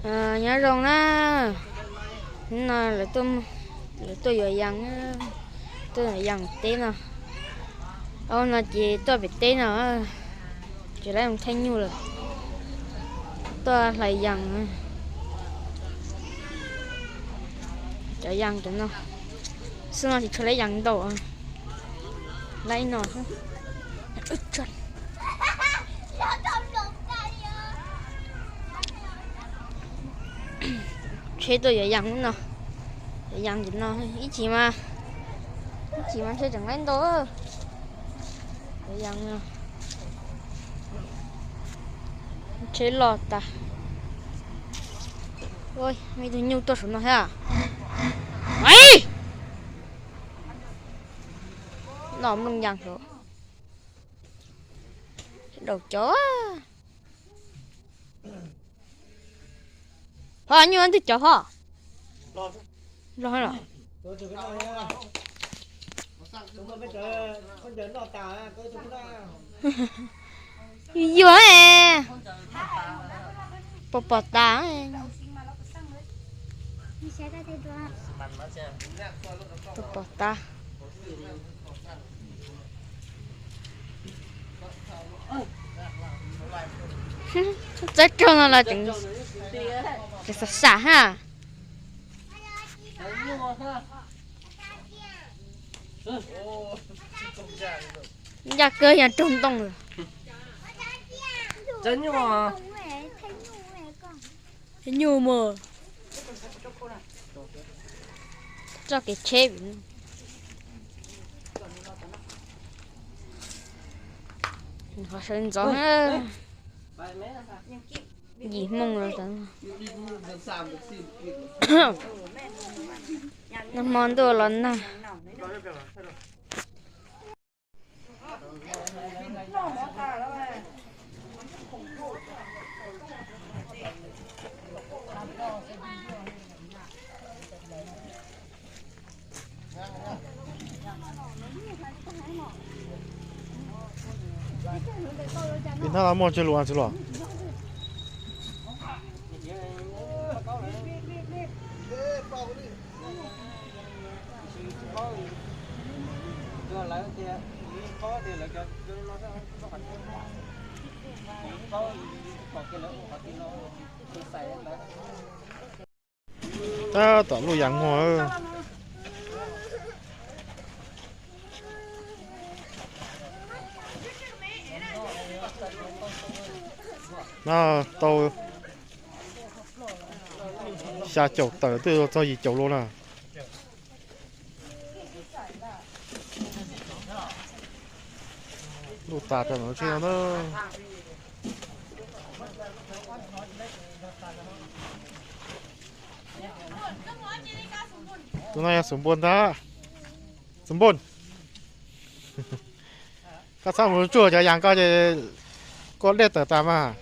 Nyob zoo na, hnub no lawv tuaj yuav yas, tuaj yuav yas teb no. Ub, no ces tuaj pem teb no, tsis laib mus thaij nyuj lawm, tuaj hlais yas. Cov yas cov no, xwb no tsis tshua laib yas ntau, laib no xwb. Tsheb tuaj yuav yas no, yuav yas no ib chim mas, ib chim mas ntshe tseem laib ntau. Yuav yas no, tsheb loj tas. Muaj ib tug nyuj tuaj saum no thiab. Noj nplooj yas saud, daus cov. Phov, nyuj twg cov phov? Los los. Yuag, pom pom tas. Pom pom tas. Txawb raug no los tseem xam xam ha. Ncaj kawg yog raug ntoo lawm. Nyuj mas, txoj kev tsheb qhov sawv ntxov, yim Hmoob no. Nag hmo ntuj los nag. Ib hnab los muaj tsawg lus tsis los? Tab tom luj yas muag. No tau xya caum tawm twb txog yim caum lus na. Luj tas rau no tsis no na. Tus no yog Xum Npua ntag. Xum Npua, koj txhob mus tsuag cov yas koj ces koj dej tawm tas mas.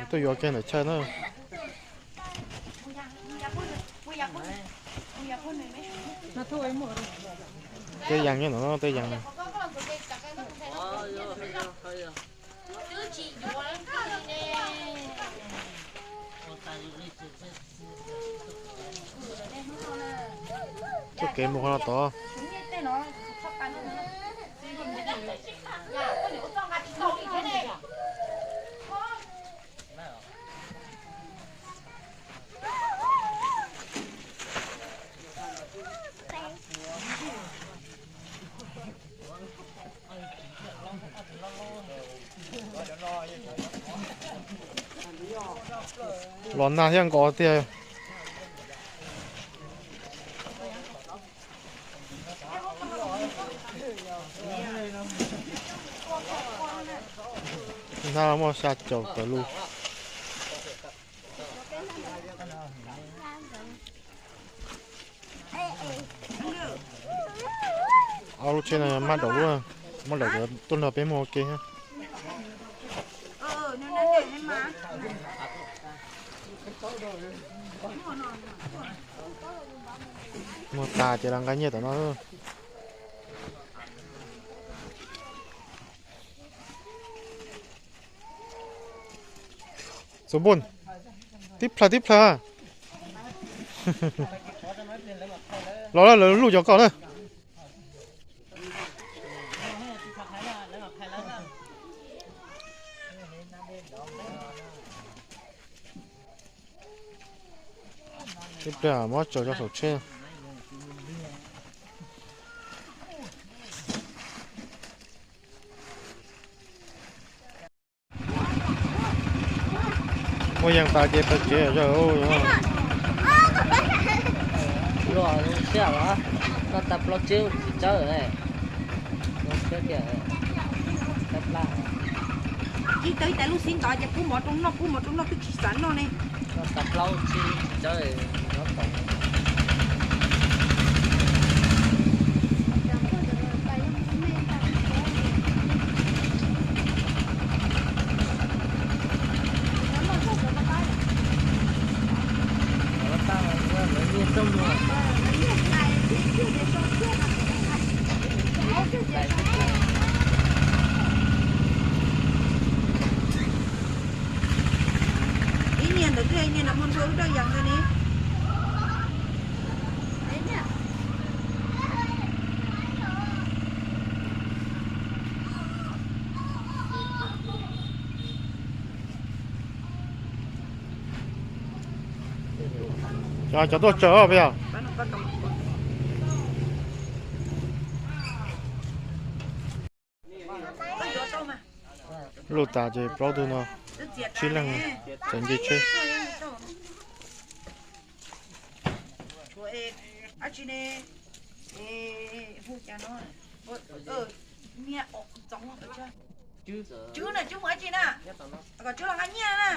Tuaj yuav kiag ntawm chaw na. Tej yas nyob no, tej yas no. Txoj kev mus qhov no tod. Los nag thiab nkaus tiag. Hnab muaj xya caum tawm lus. Ob lub tsheb no maj daum lub, maj daum tuaj nrog peb mus ua ke thiab. Muag tas ces los nqa nyiaj tom no. Tus npoj tib plhaw tib plhaw. Los lawv luj cov koj na. Tib pliag muab tsaws rau saum tsheb. Muaj yeej tas ces pawg kev zog. Luaj siab los, koj tau plaub tsib tsis tsawg, plaub tsib tiag, tsawg plab. Ib tawg ib tais lub xib ntawd ces pub mov rau noj, pub mov rau noj twb tsis xav noj ne. Koj tau plaub tsib tsis tsawg, nyob tau. Ib niag ntawd twb niag no muaj ntsuag wb dawj yees ntag ne. Cov tuaj tsaws os. Luj tas ces plaub tug no tsib leeg txawm nce tsheb. Tswb na, tswb mus dab tsi na? Kom tswb los nqa nyiaj na.